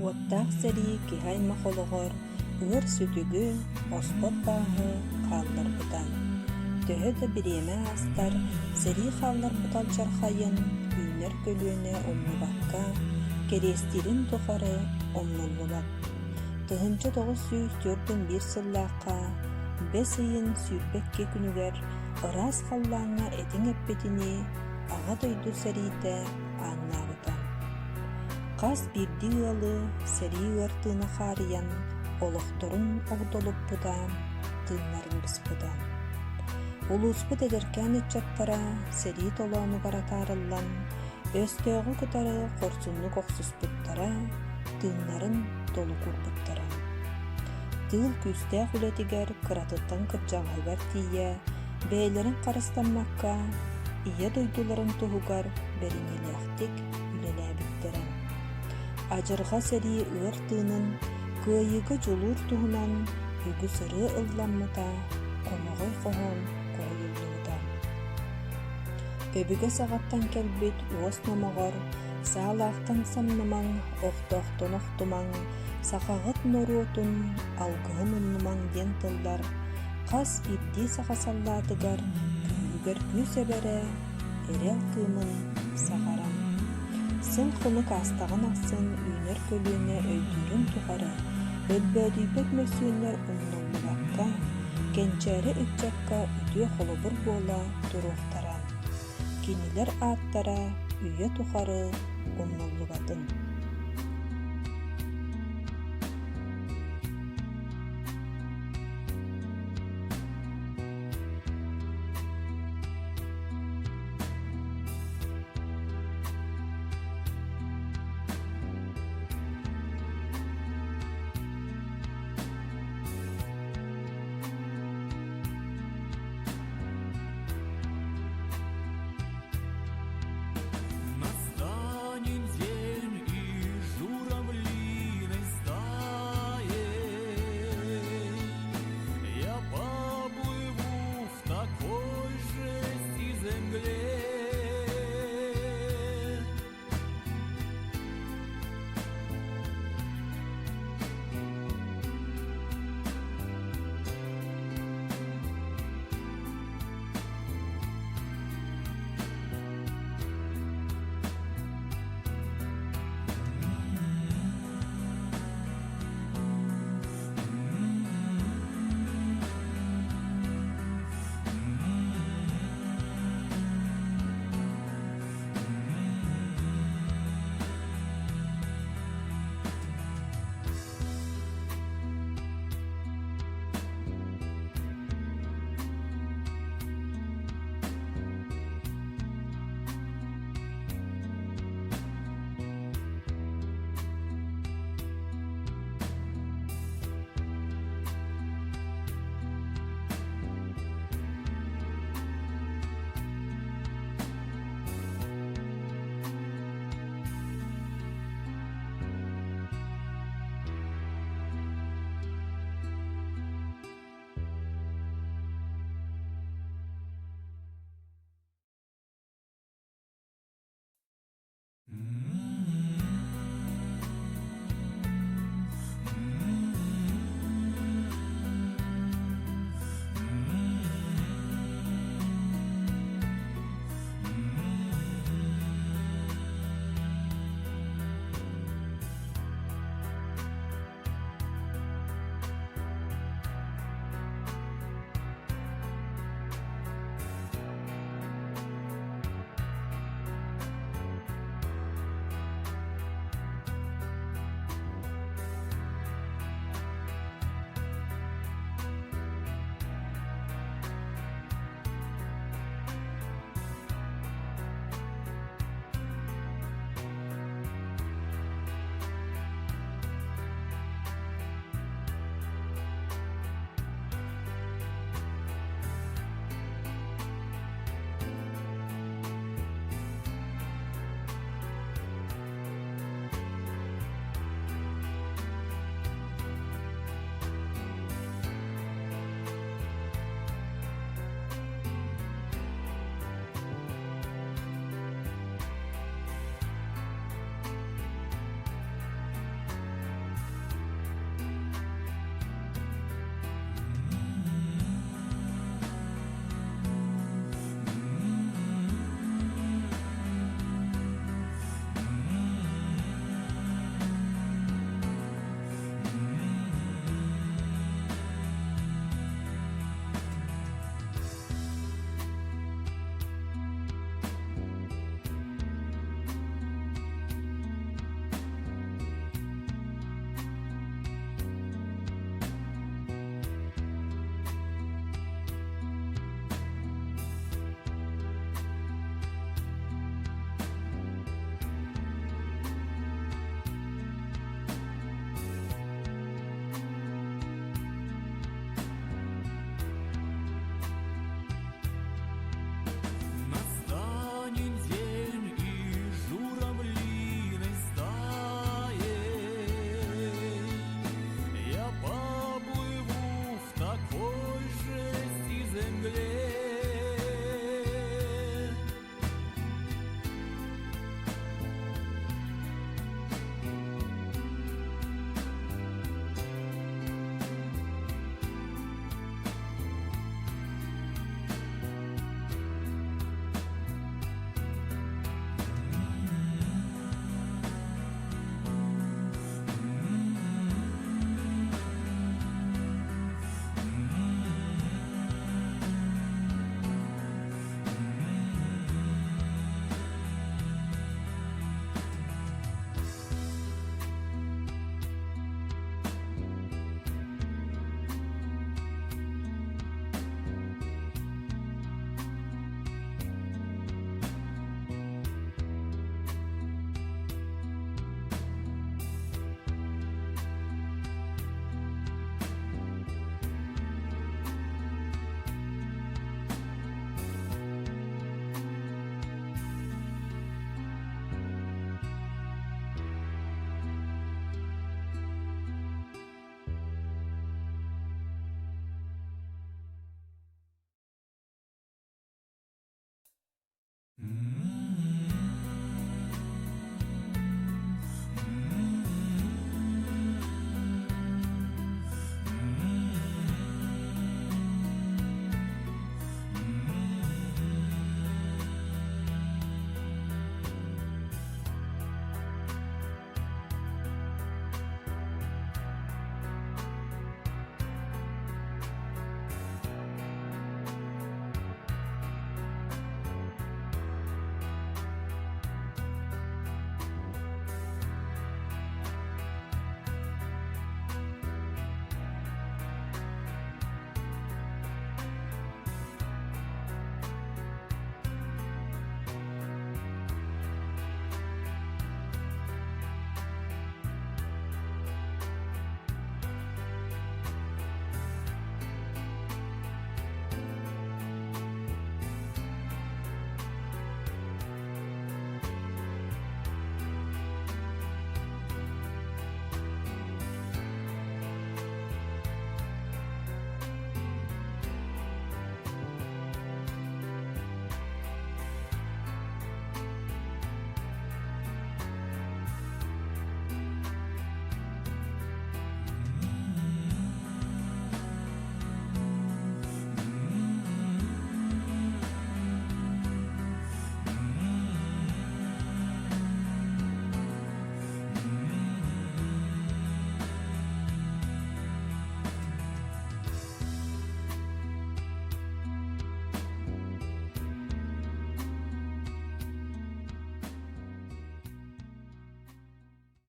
Уоттаах сэрии киһи аймах олоҕор ыар сүтүгү, оспот бааһы хаалларбыта. Төһө да бириэмэ аастар, сэрии хаалларбыт алдьархайын үүнэр көлүөнэ умнубакка, кэриэстиирин тухары умнуллубат. 1941 сыллаахха бэс ыйын 22 күнүгэр ыраас халлааҥҥа этиҥ эппитинии Аҕа дойду сэриитэ ааҥнаабыта. Хас биирдии ыалы сэрии ыар тыына хаарыйан, олохторун огдолуппута, тыыннарын быспыта. Улууспут эдэркээн ыччаттара сэрии толоонугар атаарыллан, өстөөҕү кытары хорсуннук охсуспуттара, тыыннарын толук уурбуттара. Тыыл күүстээх үлэтигэр кыратыттан кырдьаҕаһыгар тиийэ бэйэлэрин харыстаммакка, Ийэ дойдуларын туһугар бэриниилээхтик үлэлээбиттэрэ. Адьырҕа сэрии ыар тыынын, кыайыыга дьулуур туһунан үгүс ырыа ылламмыта, хомоҕой хоһоон хоһуйуллубута. Өбүгэ саҕаттан кэлбит уос номоҕор саалаахтан самнымаҥ, охтоохтон охтумаҥ, сахаҕыт норуотун алгыһын умнумаҥ диэн тыллар хас биирдии саха саллаатыгар күүһүгэр күүс эбэрэ, эрэл кыымын саҕара. Сыл-хонук аастаҕын ахсын үүнэр көлүөнэ өйдүүрүн тухары өлбөөдүйбэт мөссүөннэр умнуллубакка, кэнчээри ыччакка үтүө холобур буола туруохтара. Кинилэр ааттара үйэ тухары умнуллубатын.